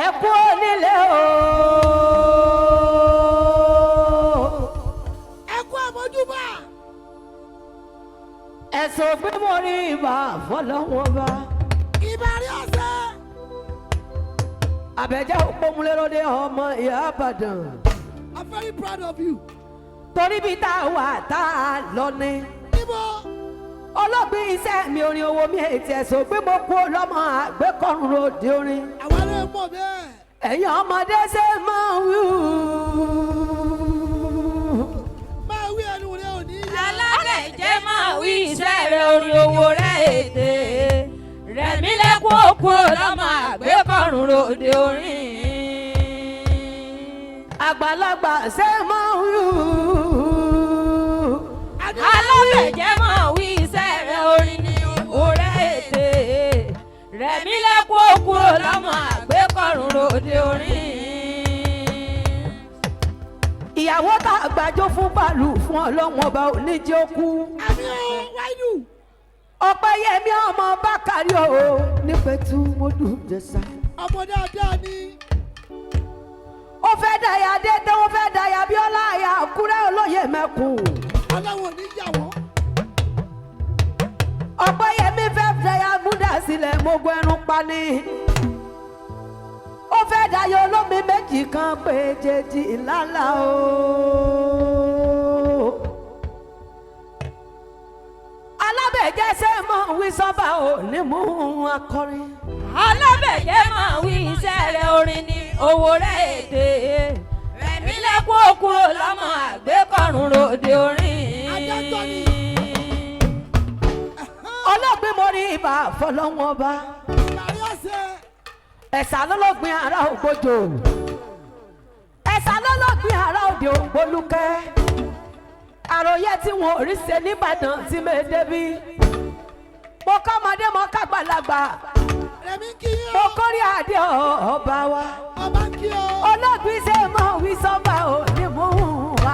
Ẹ kú onílé o. Ẹ kú àmójúbà. Ẹ̀sùn pé mo rí ibà fọlọ́wọ́n bá. Ìbàrí ọ̀sẹ̀. Àbẹ̀jẹ́ òpómúléròdé ọmọ ìyá Ìbàdàn. I'm very proud of you. Torí bí tá a wà tá a lọ ni. Níbo? Ọlọ́gbìn iṣẹ́ mi orin owó mi ètí ẹ̀sùn pé mo kú lọ́mọ àgbékọ̀rùn ròde orin. Àwa náà mọ̀ bẹ́ẹ̀. Ẹ̀yin ọmọdé ṣe máa wí. Máa wí ẹnu rẹ ò ní yá. Alábẹ̀jẹ́ máa wí iṣẹ́ rẹ̀ orin owó rẹ̀ ètè. Rẹ̀mí lẹ́kún òkú lọ́mọ àgbékọ̀rùn ròde orin. Àgbàlagbà ṣe máa wí. Alábẹ̀jẹ́ máa wí iṣẹ́ rẹ̀ orin ní owó rẹ̀ ètè. Rẹ̀mí lẹ́kún òkú lọ́mọ àgbékọ̀rùn ròde orin. Ìyàwó tá a gbàjọ fún bàálù fún ọlọ́wọ́n ọba oníjẹ́ ó kú. Àmì ò wáìdù. Ọpẹ́yẹmí ọmọ Bákàrí o nípẹ̀tù mọ́dù jẹ̀sà. Ọmọ dáadáa ni. Ó fẹ́ dàyà dé tẹ́ ó fẹ́ dàyà Bíọ́lá àyà Àkúrẹ́ olóyè mẹ́kùn. Ọlọ́run ò ní yà wọ́n. Ọpẹ́yẹmí fẹ́ dàyà múdà sílẹ̀ mogun ẹnu pani. Ó fẹ́ dàyà olómi méjì kan pé jèjì lálá o. Alábẹ̀jẹ́ mọ̀ wí sọ́ba ò ní mú akọrin. Alábẹ̀jẹ́ máa wí iṣẹ́ rẹ̀ orin ní owó rẹ̀ ètè. Rẹ̀mí lẹ́kún òkú lọ́mọ àgbékọ̀rùn ròde orin. Adájọ́ ni. Ọlọ́gbìn mo rí ibà fọlọ́wọ́n ọba. Ìbàrí ọ̀sẹ̀. Ẹ̀sà lọ́lọ́gbìn ará ògbójò. Ẹ̀sà lọ́lọ́gbìn ará òde ògbólúkẹ́. Àròyé tí wọn ò rí ṣe nìbàdàn tí mi débi. Mo kọ́mọdé mo kágbàlagbà. Rẹ̀mí ń kí yín Mo o. kórè adé ọba wa. Ọba ń kí o. Ọlọ́gbìn ṣe mọ̀ wí sọ́ba ò ní mú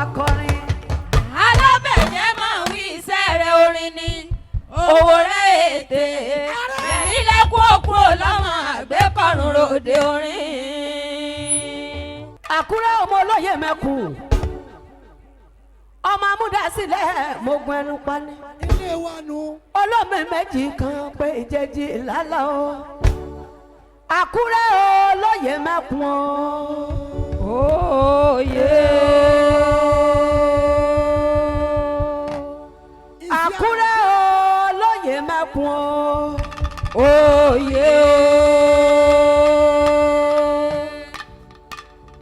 akọrin. Alábẹ̀jẹ́ máa wí iṣẹ́ rẹ̀ orin ní owó rẹ̀ ètè. Rẹ̀mí lẹ́kún òkú lọ́mọ àgbékọ̀rùn ròde orin. Àkúrẹ́ ọmọ olóyè mẹ́kù. Ọmọ amúdásílẹ̀ mogun ẹnu pani. Ilé wa nù. Olómi méjì kan pé ìjẹ́jì lálá o. Àkúrẹ́ olóyè mẹ́kun o. Òye. Àkúrẹ́ olóyè mẹ́kun o. Òye.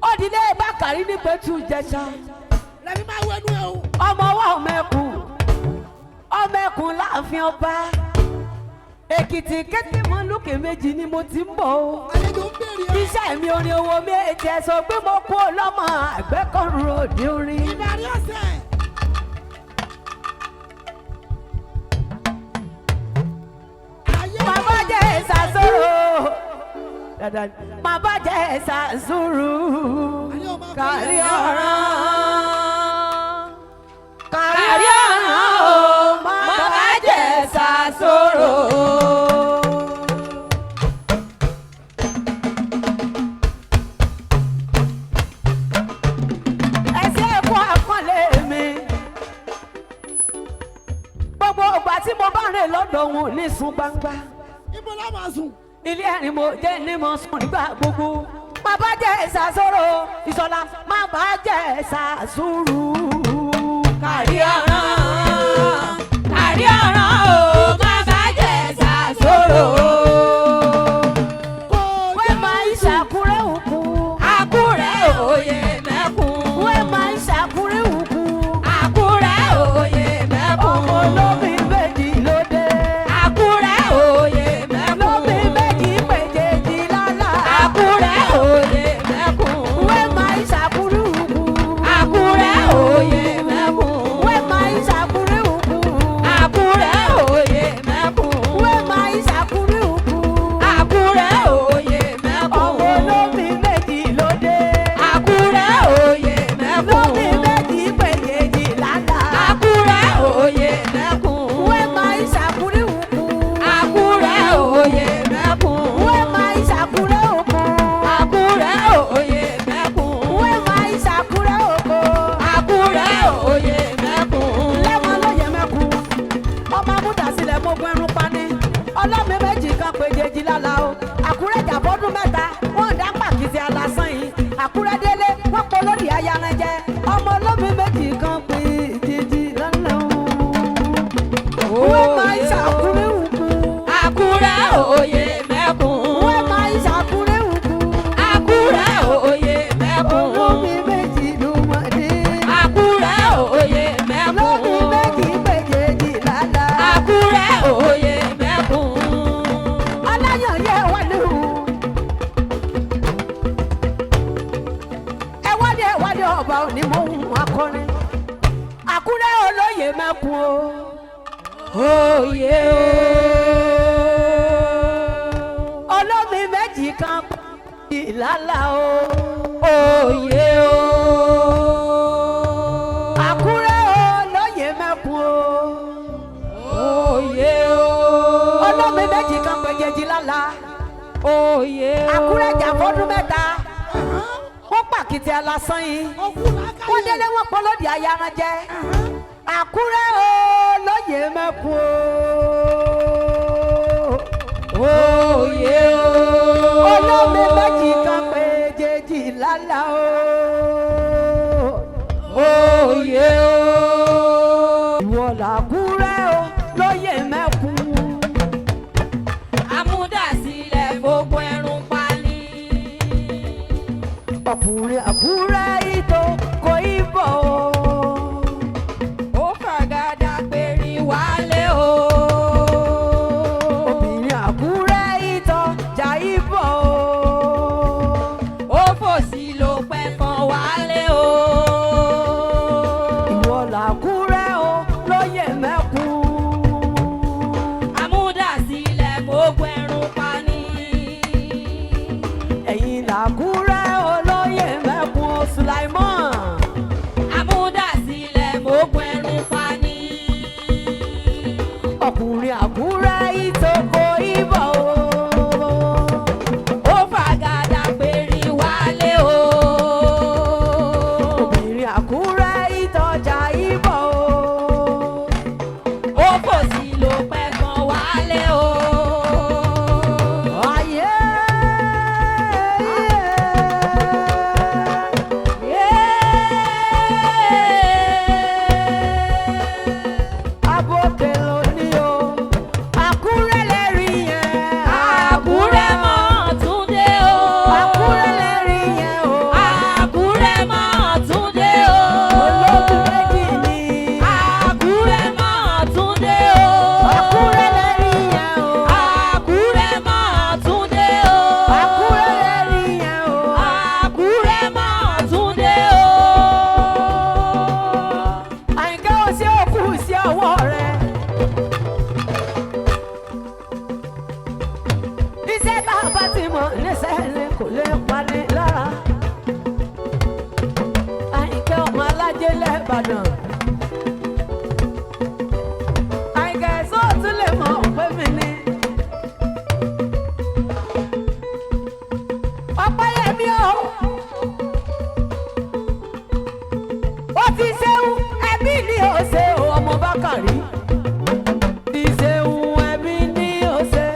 Òdìlé Bákàrí ní Pẹ̀tù Ìjẹ̀ṣà. Rẹ̀mí máa wọ ẹnu ẹ o. Ọmọ wa ọmọ ẹkùn. Ọmọ ẹkùn láàfin ọba. Èkìtì kété mọ́ lókè méjì ni mo ti ń bọ̀ o. Àlejò ń béèrè ẹ. Iṣẹ́ mi orin owó mi ètí ẹ̀ sọ pé mo kú ọlọ́mọ àgbẹ̀kọ̀rùn òde orin. Ìbàrí ọ̀sẹ̀. Ayé Bàbá jẹ́ ìsàsóró. Bàbá jẹ́ ìsàsóró. Ayé ọmọ Kárí akọrin. ọ̀ràn. Kárí ọ̀ràn o, má bàjẹ́ sàsóró. Ẹsẹ̀ ẹ̀kọ́ àkọlé mi. Gbogbo ìgbà tí mo bá rìn lọ́dọ̀ òun ní sùn gbangba. Ibo la máa sùn? Ilé ẹ̀rín mo jẹ́ ní mo sùn nígbà gbogbo. Bàbá jẹ́ ìsàsóró. Ìsọ̀lá má bàjẹ́ ìsàsóró. Kárí ọ̀ràn, kárí ọ̀ràn o, má bàjẹ́ sàsóró. Kò Wẹ́ẹ̀ máa ń ṣàkúrẹ́ òkú. Àkúrẹ́ òye mẹ́kun. Wẹ́ẹ̀ máa ń ṣàkúrẹ́ òkú. Àkúrẹ́ òye mẹ́kun. Ọmọ olómi méjì ló dé. Àkúrẹ́ òye mẹ́kun. Lómi méjì péjèèjì lálá. Àkúrẹ́ òye mẹ́kun. Wẹ́ẹ̀ máa ń ṣàkúrẹ́ òkú. Àkúrẹ́ òye mẹ́kun. Wẹ́ẹ̀ máa ń ṣàkúrẹ́ òkú. Àkúrẹ́ Ọ̀rọ̀ ni mo ń akọrin. Àkúrẹ́ olóyè mẹ́kun o. Òye o. Olómi méjì kan ìlàlà o. Òye o. Àkúrẹ́ olóyè mẹ́kun o. Òye o. Olómi méjì kan pẹ̀jẹ̀jì lálá. Òye o. Àkúrẹ́ jà fọ́dún 3. Wọ́n pàkìtì alásán yìí. Òkú làákàyè. Wọ́n délé wọ́n polódì ayaran jẹ́. Àkúrẹ́ olóyè mẹ́kun o. Òye o. Olómi méjì kan pẹ̀jẹ̀jì lálá o. Òye o. Ìwọ làkúrẹ́ o lóyè mẹ́kun. Amúdàsílẹ̀ gbogbo ẹrun pali. Ọkùnrin Àkúrẹ́ ìtò kò í bọ̀ o. Ó fàgàdà pèrè wálé o. Obìnrin Àkúrẹ́ ìtọ̀ jà í bọ̀ o. Ó fòsì ló pẹ́ kan wálé o. Ìwọ làkúrẹ́ o lóyè mẹ́kun. Amúdàsílẹ̀ gbogbo ẹrun pani. Ẹ̀yin làkúrẹ́ o lóyè mẹ́kun o Sulaimon. Amúdàsílẹ̀ gbogbo ẹrun pani. Ọkùnrin Àkúrẹ́ ìtò kò í bọ̀ o. Ó fàgàdà pèrè wálé o. Obìnrin Àkúrẹ́ ìtọ̀ jà í bọ̀ o. Ó fòsì ló pẹ́ kan wálé o. Ayé. Abókè lóní o, Àkúrẹ́ lẹ́rí yẹn. Àkúrẹ́ mọ́ Túndé o. Àkúrẹ́ lẹ́rí yẹn o. Àkúrẹ́ mọ́ Túndé o. Ológun méjì ni. Àkúrẹ́ mọ́ Túndé o. Àkúrẹ́ lẹ́rí yẹn o. Àkúrẹ́ mọ́ Túndé o. Àkúrẹ́ lẹ́rí yẹn o. Àkúrẹ́ mọ́ Túndé o. Àyìnkẹ́ o ṣe òkú sí ọwọ́ rẹ̀. Iṣẹ́ tá a bá ti mọ̀ níṣẹ́ ni kò lè pani lára. Àyìnkẹ́ ọmọ alájẹ lẹ́bàdàn. Àyìnkẹ́ sóòtún lè mọ̀ pé mi ni. Ọpẹ́yẹmí o. Ó ti ṣeun ẹbí ni ó ṣe o ọmọ Bákàrí. Ti ṣeun ẹbí ni ó ṣe.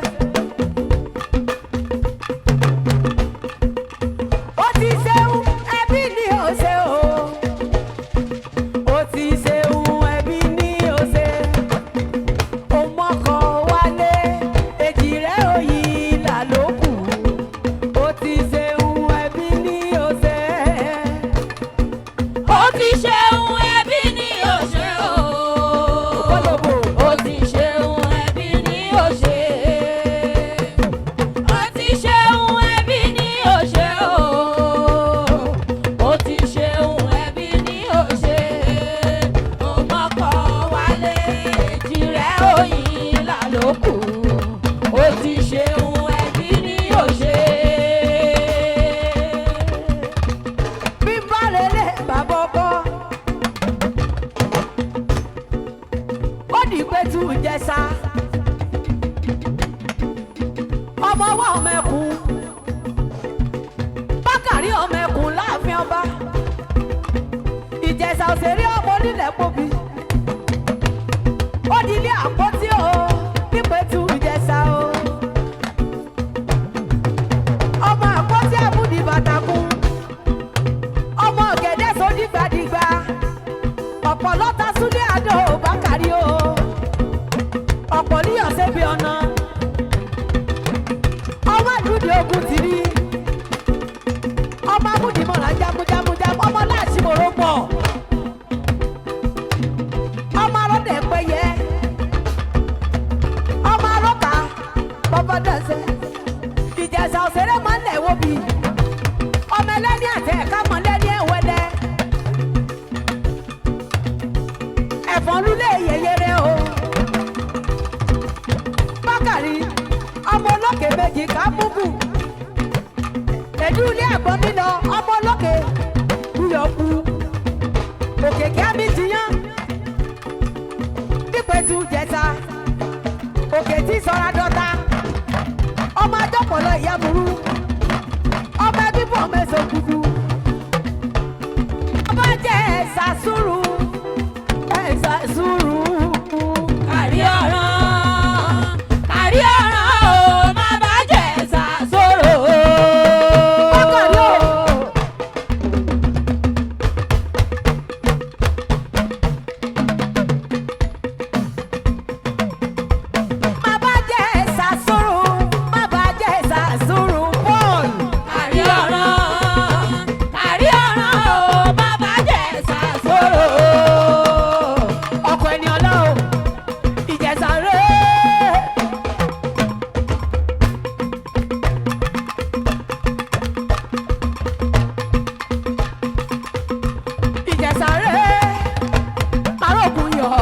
Ó ti ṣeun ẹbí ni ó ṣe o. Ó ti ṣeun ẹbí ni ó ṣe. Ó mọ́kọ wálé èjì rẹ̀ òyì là ló kù. Ó ti ṣeun ẹbí ni ó ṣe. Ó ti ṣeun ẹbí ni ó ṣe o. Kólóbó. Ó ti ṣeun ẹbí ni ó ṣe. Ó ti ṣeun ẹbí ni ó ṣe o. Ó ti ṣeun ẹbí ni ó ṣe. Ó mọ́kọ wálé èjì rẹ̀ òyìn là ló kù. Ó ti ṣeun ẹbí ni ó ṣe. Bí n bá relé bàbá ọkọ. Ó di pé tú jẹsà. Ọmọ wa ọmọ ẹkùn. Bákàrí ọmọ ẹkùn láàfin ọba. Ìjẹ̀ṣà òṣèré ọmọ onílẹ̀ pòbí. Ó di ilé àpótí o, nípe tú jẹsà o. Ọmọ àpótí àbúdí bàtàkùn ọmọ ọ̀gẹ̀dẹ̀ so dìgbàdìgbà ọ̀pọ̀ lọ́ta súlé àdó bákàrí o ọ̀pọ̀ níyàn ṣebí ọ̀nà ọwọ́ àdúdì ogun ti rí ọmọ amúdìmọ̀ràn jagunjagunjagun ọmọ láàṣì mòró pọ̀. Èjìká múgù èdú ilé ẹ̀gbọ́n mi lọ ọmọ olókè kúyọ̀kú òkè kí á mi jiyàn nípẹ̀tù jẹta òkè tí sọra dọ́ta ọmọ ajọ́pọ̀lọ́ ìyá burú ọmọ ẹbí bọ̀ mẹ́sàn kudu ọba jẹ́ ẹ̀sà sùúrù ẹ̀sà sùúrù. Kárí ọ̀ràn, kárí ọ̀ràn o, má bàjẹ́ sàsóró. Bákan náà. Má bàjẹ́ ẹ̀sà sùúrù, má bàjẹ́ ẹ̀sà sùúrù, Paul. Kárí ọ̀ràn, kárí ọ̀ràn o, má bàjẹ́ sàsóró. Ọkọ ẹni ọlọ́run, Ìjẹ̀ṣà rèé. Ìjẹ̀ṣà rèé, arógun yọ̀.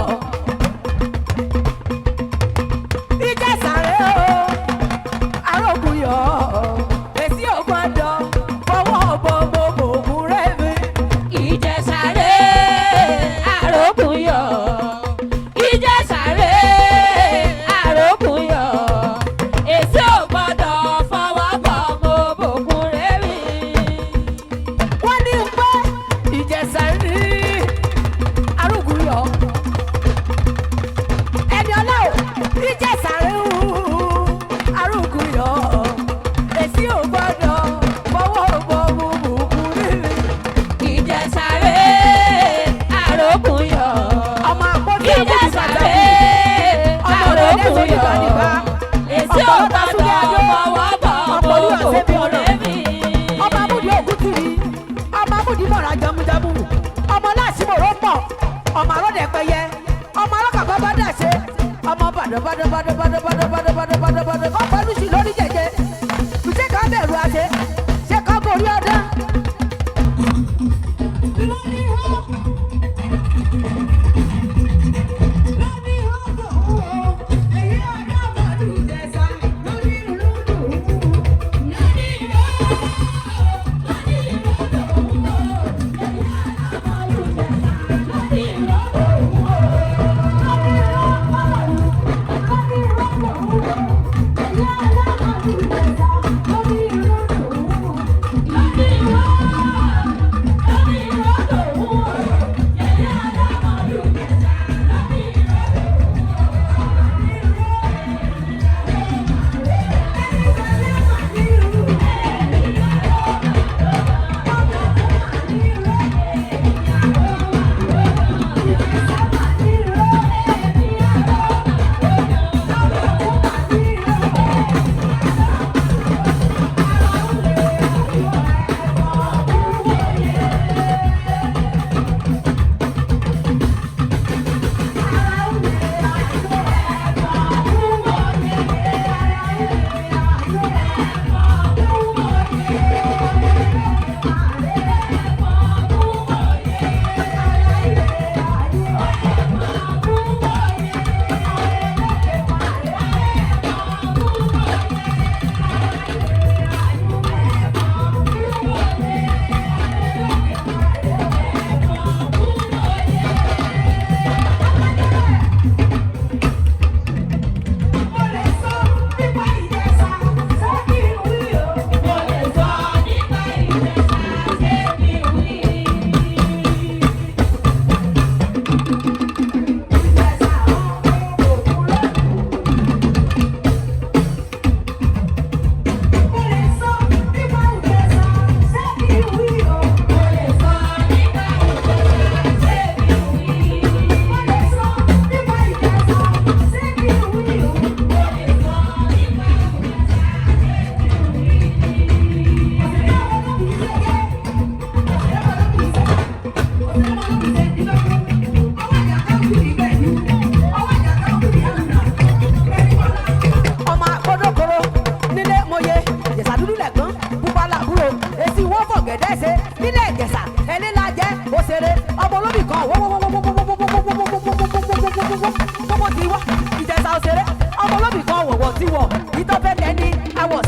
Ìjẹ̀ṣà rèé o, arógun yọ̀. Èsì ò gbọ́dọ̀ fọwọ́ bọ gbogbo ògùn rẹ̀ mi. Ìjẹ̀ṣà rè àrógùnyọ̀. Ìjẹ̀ṣà rè àrógùnyọ̀. Èsì ò gbọ́dọ̀ fọwọ́ bọ̀ mo bòkun rẹ̀ mi. Wọ́n ní pé Ìjẹ̀ṣà ní arúgbóyọ̀ ẹni ọlọ́wọ́ Ìjẹ̀ṣà rí arúgbóyọ̀ èsì ò gbọ́dọ̀ fọwọ́ bọ bùbùkù rírì. Ìjẹ̀ṣà rè àrógùnyọ̀. Ọmọ àpótí ẹ̀kú ti Ìjẹ̀ṣà bàtà rè ọmọ ọ̀rọ̀ ẹ̀dẹ́sọ̀ nígbà nígbà Èsì ò gbọ́dọ̀ fọwọ́ bọ̀ mo bòkun rẹ̀ mi. Ọmọ amúdi ògùn tìrì, ọmọ amúdi mọ̀ra jamujamu, ọmọ láṣìmọ̀rọ̀ pọ̀, ọmọ arọ́dẹ̀ pẹyẹ, ọmọ arọ́kà bàbá dàṣe, ọmọ bàdàn bàdàn bàdàn bàdàn bàdàn bàdàn bàdàn bàdàn bàdàn kọ́ pẹ̀lú sí lórí jẹjẹ. Ṣé ká bẹ̀rù àṣẹ? Ṣé ká borí ọdán? Ọmọ àkọ́dọ́kọ́rọ́ nílé mòye, Ìjẹ̀ṣà dúdú lẹ̀gbọ́n, pupa làbúrò, èsì wọ́n fọ̀ gẹ̀dẹ́ ṣe nílé Ìjẹ̀ṣà, ẹni la jẹ́ òṣèré, ọmọ olóbì kan wọ́wọ́wọ́wọ́wọ́wọ́wọ́wọ́wọ́wọ́wọ́wọ́wọ́ ti wá. Ìjẹ̀ṣà òṣèré, ọmọ olóbì kan wọ̀wọ̀ ti wọ̀, ìtọ́fẹ́ lẹ́ni àwọ̀.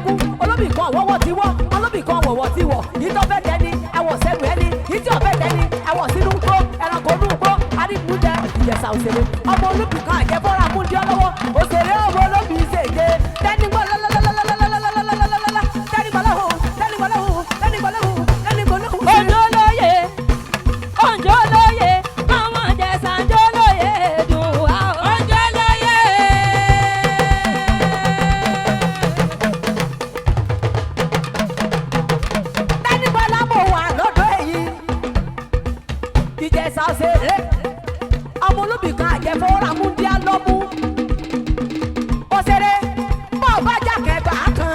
Mẹ́ẹ̀ẹ́dógún olóbì kan wọ́wọ́ ti wọ́, olóbì kan wọ̀wọ́ ti wọ̀. Yìí tó fẹ́ tẹ́ni àwọ̀ sẹ́nu ẹni, yìí tí ò fẹ́ tẹ́ni àwọ̀ sínú gbó ẹranko inú gbó arígbúdẹ. Ìjẹ̀ṣà òṣèré ọmọ olóbì kan àjẹbọ́ra múndí ọlọ́wọ́ òṣèré ọmọ olóbì ṣèjẹ tẹ́nigbọ́ lọ́lọ́lọ́lọ́lọ́lọ́lọ́lọ́lọ́lọ́ tẹ́nigbọ́ lọ́hùn tẹ́nigbọ́ lọ́hùn tẹ́nigbọ́ lọ́hùn tẹ́nigbọ́ lọ́hùn. Òjòlóye, òjòlóye, ọmọ Ìjẹ̀ṣà jólóye dùn wá o. Òjòlóye. Tẹ́nigbọ́lá mo wà lọ́dọ̀ èyí. Ìjẹ̀ṣà òṣèré ọmọ olóbì kan àjẹfọ́ra múndíá lọ́mú. Òṣèré bọ́ọ̀ bá já kẹgbà kan,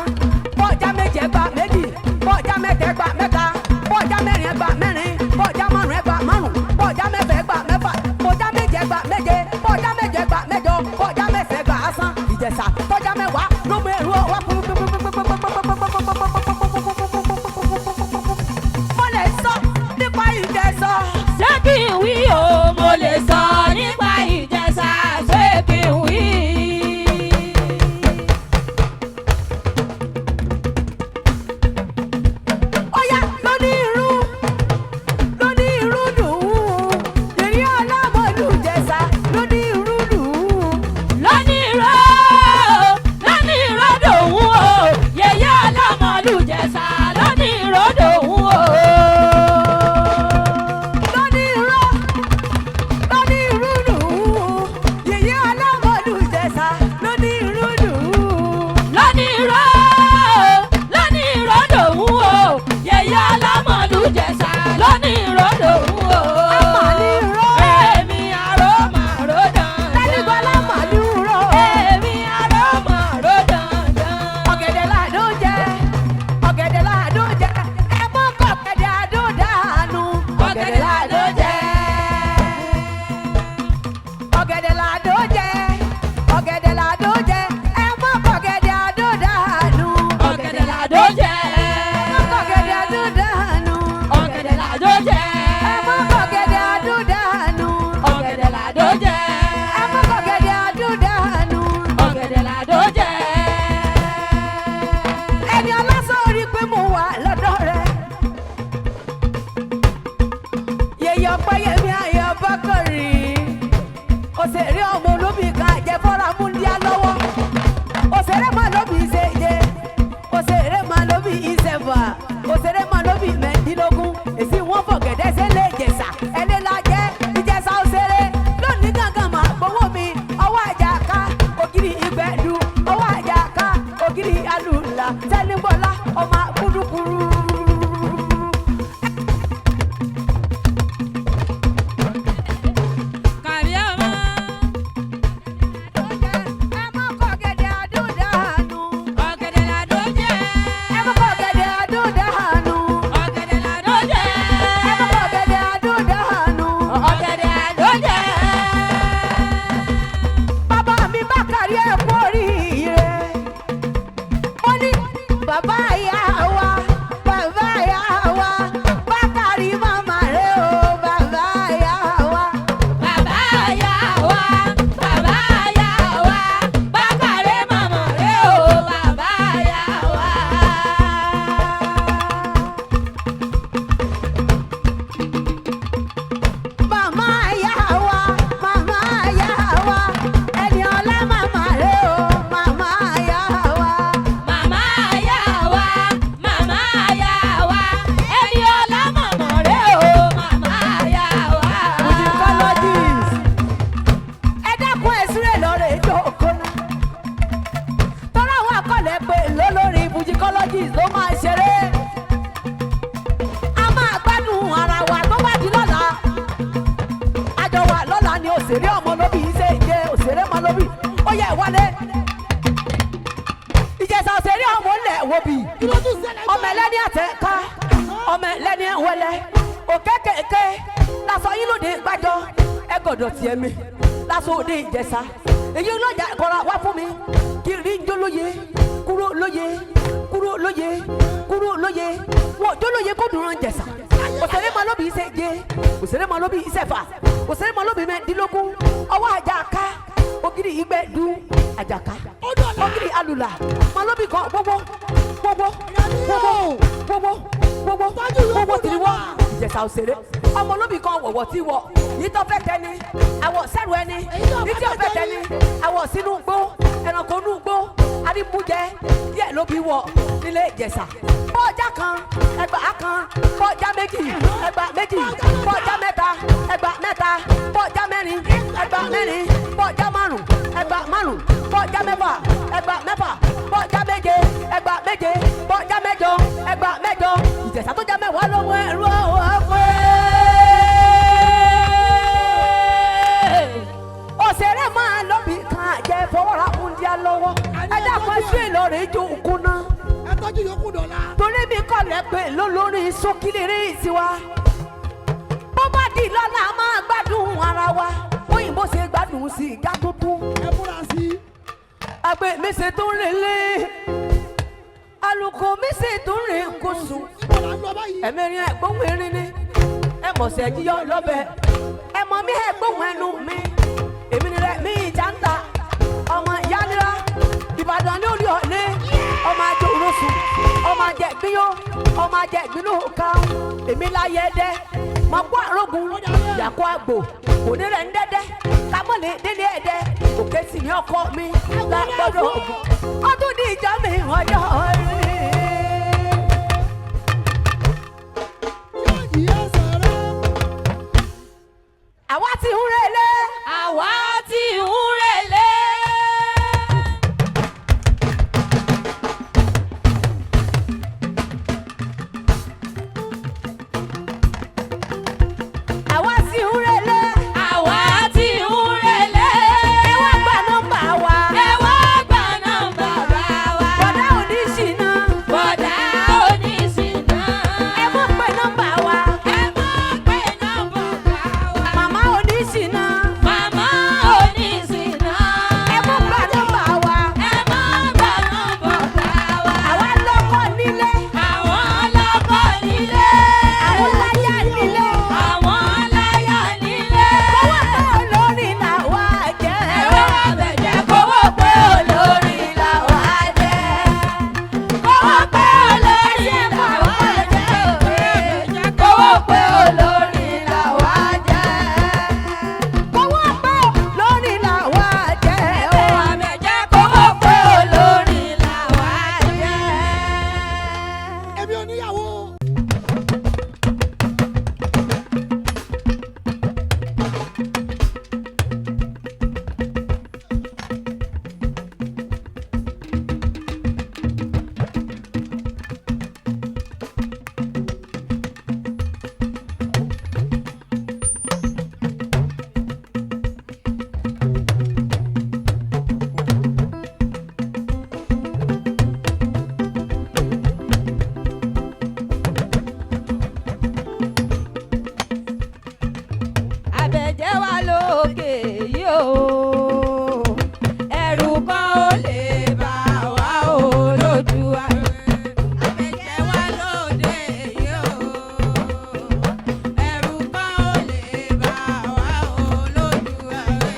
bọ́ọ̀ já méje ẹgbà méjì, bọ́ọ̀ já mẹ́ta ẹgbà mẹ́ta, bọ́ọ̀ já mẹ́rin ẹgbà mẹ́rin, bọ́ọ̀ já márùn ẹgbà márùn, bọ́ọ̀ já mẹ́fà ẹgbà mẹ́fà, bọ́ọ̀ já méje ẹgbà méje, bọ́ọ̀ já mẹ́jọ ẹgbà mẹ́jọ, bọ́ọ̀ já mẹ́sàn ẹgbà asán. Ìjẹ̀ṣà tọ́já mẹ́wàá ló mú ẹrú ọwọ́. Mo lè sọ nípa Ìjẹ̀ṣà. Ṣé kí n wí o? Mo lè sọ nípa Ìjẹ̀ṣà, ṣé kí n wí? Ọ̀yá lóní irú, lóní irú dùn ún. Ìrí ọlọ́mọlú Ìjẹ̀ṣà lóní irú dùn ún. Lónìí ró, lónìí ró dòun o. Yèyé ọlọ́mọlú Ìjẹ̀ṣà, lónìí ró dòun o. Lóní irú, lóní irú dùn ún. Yèyé ọlọ́mọlú Ìjẹ̀ṣà lóní irú dùn ún. Lónìí ró, lónìí ró dòun o. Yèyé ọlọ́mọlú Ìjẹ̀ṣà, lónìí ró dòun o. Àmàlí ró. Èmi àró màró dandan. Tẹ́nigbọ́lá màlú ró. Èmi àró màró dandan. Ọ̀gẹ̀dẹ̀ làdó jẹ, ọ̀gẹ̀dẹ̀ làdó jẹ, ẹ mọ́ kọ̀gẹ̀dẹ̀ àdó dànù. Ọ̀gẹ̀dẹ̀ làdó jẹ. Ọ̀gẹ̀dẹ̀ làdó jẹ, ọ̀gẹ̀dẹ̀ làdó jẹ, ẹ mọ́ kọ̀gẹ̀dẹ̀ àdó dànù. Ọ̀gẹ̀dẹ̀ làdó jẹ. Ẹ mọ́ kọ̀gẹ̀dẹ̀ àdó dànù. Ọ̀gẹ̀dẹ̀ làdó jẹ. Ẹ mọ́ kọ̀gẹ̀dẹ̀ àdó dànù. Ọ̀gẹ̀dẹ̀ làdó jẹ. Ẹ mọ́ kọ̀gẹ̀dẹ̀ àdó dànù. Ọ̀gẹ̀dẹ̀ làdó jẹ. Ẹni ọlọ́sọ̀ rí pé mo wà lọ́dọ̀ rẹ̀. Yèyé Ọpẹ́yẹmí Ayọ̀ Bákàrè. Òṣèré ọmọ olóbì kan àjẹfọ́ra múndíá lọ́wọ́. Òṣèré máa lóbi ìṣèje. Òṣèré máa lóbi ìṣẹ̀fà. Òṣèré máa lóbi mẹ́ẹ̀ẹ́dínlógún. Èsì wọn fọ̀gẹ̀dẹ̀ sẹ́lẹ̀ Ìjẹ̀ṣà. Ẹlẹ́lajẹ́ Ìjẹ̀ṣà òṣèré. Lónìí gangan máa gbowó mi. Ọwọ́ àjàká ògiri ìgbẹ́du. Ọwọ́ àjàká ògiri alùlà. Tẹ́nigbọ́lá ọmọ kúrúkúrú. Kàbí ọmọ. Ẹ má kọ̀gẹ̀dẹ̀ àdúdànù. Ọ̀gẹ̀dẹ̀ làdó jẹ. Ẹ má kọ̀gẹ̀dẹ̀ àdúdànù. Ọ̀gẹ̀dẹ̀ làdó jẹ. Ẹ má kọ̀gẹ̀dẹ̀ àdúdànù. Ọ̀gẹ̀dẹ̀ làdó jẹ. Bàbá mi Bákàrí ẹ kú oríire. Mo ní bàbá ìyá wa, bàbá ìyá wa, Bákàrí màmá rẹ̀ o, bàbá ìyá wa. Bàbá yá wa, bàbá yá wa, Bákàrẹ́ màmá rẹ̀ o, bàbá yá wa. Màmá ìyá wa, màmá ìyá wa, ẹni ọlá màmá rẹ̀ o, màmá ìyá wa. Màmá yá wa, màmá yá wa, ẹni ọlá màmá rẹ̀ o, màmá yá wa. Musicologist. Ẹ dákun ẹ súré lọ́rọ̀ ètò òkúná. Tọ́lá àwọn akọ́lẹ̀ pé lólórí musicologist ló máa ṣeré. A máa gbádùn ara wa tó bá di lọ́la. Àjọ wa lọ́la ni òṣèré ọmọ lóbì ṣe ìjẹ òṣèré ọmọ lóbì. Ó yẹ wálé. Ìjẹ̀ṣà òṣèré ọmọ ńlẹ̀ wo bì Kí ló tún ṣẹlẹ̀ ọmọ ẹlẹ́ni àtẹ̀ká ọmọ ẹlẹ́ni ẹ̀wẹ́lẹ́ òkèkèké lásọ yín lóde gbàjọ ẹgọdọ tiẹ̀ mi lásọ òde Ìjẹ̀ṣà èyí lọ́jà kọ́ra wá fún mi kiri ń jólóye kúrò lóye kúrò lóye kúrò lóye wọn ò jólóye kó dùn rán Ìjẹ̀ṣà òṣèré máa lóbi iṣẹ́ jẹ òṣèré máa lóbi iṣẹ́ fà òṣèré máa lóbi mẹ́ẹ̀ẹ́dínlógún ọwọ́ àjàká ògiri ìgbẹ́ dùn àjàká Ó dọ̀la. ògiri alùlà máa lóbi kan gbogbo. o. Gbogbo gbogbo Tọ́jú yòókù gbogbo tìrìwọ́ dọ́là. Ìjẹ̀ṣà òṣèré ọmọ olóbì kan wọ̀wọ̀ tí wọ̀ yìí tó fẹ́ tẹni àwọ̀ sẹ́rù ẹni Èyí tó yìí tí ò fẹ́ fẹ́ tẹni àwọ̀ sínú gbó ẹranko nú gbó arímújẹ díẹ̀ ló bí wọ̀ nílé Ìjẹ̀ṣà. Bọ́ọ̀já kan ẹgbàá kan, bọ́ọ̀já méjì ẹgbàá méjì, bọ́ọ̀já mẹ́ta ẹgbàá mẹ́ta, bọ́ọ̀já mẹ́rin ẹgbàá mẹ́rin, bọ́ọ̀já márùn ẹgbàá márùn, bọ́ọ̀já mẹ́fà ẹgbàá mẹ́fà, bọ́ọ̀já méje ẹgbàá méje, bọ́ọ̀já mẹ́jọ ẹgbàá mẹ́jọ. Ìjẹ̀ṣà tó jẹ́ mẹ́wàá ló mú ẹrú ọ̀hún pé òṣèré máa lọ́bì kan jẹ́ fọwọ́ra oúnjẹ lọ́wọ́. Ẹ dákun, ẹ sí Ìlọrin ju kúnná Ẹ tọ́jú yòókù dọ̀la. Torí mi kọ́ lẹ́ pé lólórí sókìlérè tiwa. Bó bá di lọ́la, a máa gbádùn ara wa òyìnbó ṣe gbádùn sí ìjà tuntun. Ẹ múra sí i. Àgbẹ̀ mi ṣe tún rèlé, alùkò mi ṣe tún rè kóṣù. Ibo la ń lọ báyìí? Ẹ̀mẹ́rin ẹ̀gbóhùn erin ni ẹ̀mọ̀sẹ̀ jíyọ lọ́bẹ̀ ẹ̀mọ̀ mi ẹ̀gbóhùn ẹnu mi. Èmi ni rẹ̀ mi ìjà ń ta ọmọ ìyá nira Ìbàdàn ní orí ọ̀lẹ́ ọmọ ajé òrosùn ọmọ ajé ìgbínyó ọmọ ajé ìgbínú kan. Èmi láyé dẹ́ mọ̀ kó àrógùn yàkó àgbò òní rẹ̀ ń dẹ́dẹ́ kámọ́lé délé ẹ̀dẹ́ òkè sì ní ọkọ mi lágbọ́dọ̀ ògùn ọdún ní ìjọ mi ọjọ́ rí. Yóò yí ẹsẹ̀ rẹ. Àwa ti ń relé. Àwa ti ń relé. Àwa ti ń relé. Àwa ti ń relé. Ẹ wá gba nọ́mbà wa. Ẹ wá gba nọ́mbà wa. Bọ̀dá oníṣìná. Bọ̀dá oníṣìná. Ẹ mọ̀ pé nọ́mbà wa. Ẹ mọ̀ pé nọ́mbà wa. Màmá oníṣìná. Màmá oníṣìná. Ẹ mọ̀ gba nọ́mbà wa. Ẹ mọ̀ gba nọ́mbà wa. Àwa lọ́kọ nílé. Àwọn lọ́kọ nílé. Àwọn láyà nílé. Àwọn láyà nílé. Owó pé olórin làwa jẹ́. Ẹ̀rọ àbẹ̀jẹ̀ kówó pé olórí làwa jẹ́. Kówó pé olórí làwa jẹ́. Kówó pé olórí làwa jẹ́. Owó pé olórin làwa jẹ́. Ẹ̀rọ àbẹ̀jẹ̀ kówó pé olórí làwa jẹ́. Èmi ò níyàwó. Àbẹ̀jẹ̀ wà lókè yìí o, ẹ̀rù kan ò lè bà wá o lójú àná. Àbẹ̀jẹ̀ wà lóde yìí o, ẹ̀rù kan ò lè bà wá o lójú àná.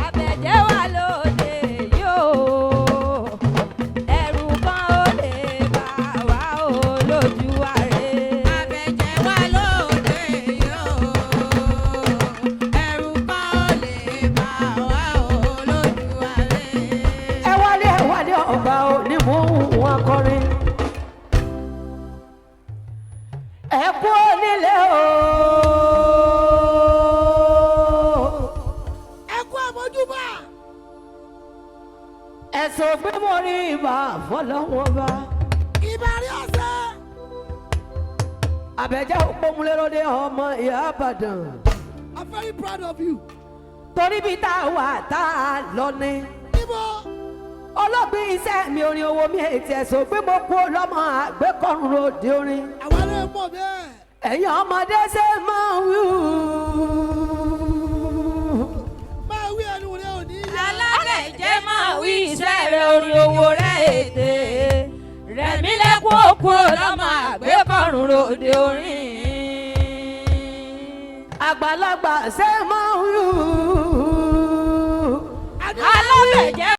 Àbẹ̀jẹ̀ wà lóde yìí o, ẹ̀rù kan ò lè bà wá o lójú àrè. Àbẹ̀jẹ̀ wà lóde yìí o, ẹ̀rù kan ò lè bà wá o lójú àlè. Ẹ wálé, ẹ wálé, ọba òní mò ń wọn kọrin. Ẹ kú onílé o. Ẹ kú àmójúbà. Ẹ̀sùn pé mo rí ibà fọlọ́wọ́n bá. Ìbàrí ọ̀sẹ̀. Àbẹ̀jẹ́ òpómúléròdé ọmọ ìyá Ìbàdàn. I'm very proud of you. Torí bí tá a wà tá a lọ ni. Ibo. Olóògbé iṣẹ́ mi orin owó mi ètí ẹ̀sùn pé mo kú lọ́mọ àgbékọ̀rùn ròde orin. Àwa náà mọ̀ bẹ́ẹ̀. Ẹ̀yin ọmọdé ṣe máa ń wí. Máa wí ẹnu rẹ ò ní yá. Alábẹ̀jẹ̀ máa wí iṣẹ́ rẹ̀ orin owó rẹ̀ ètè. Rẹ̀mí lẹ́kún. kúrò lọ́mọ àgbékọ̀rùn ròde orin. Àgbàlagbà ṣe máa ń rú. Alábẹ̀jẹ́.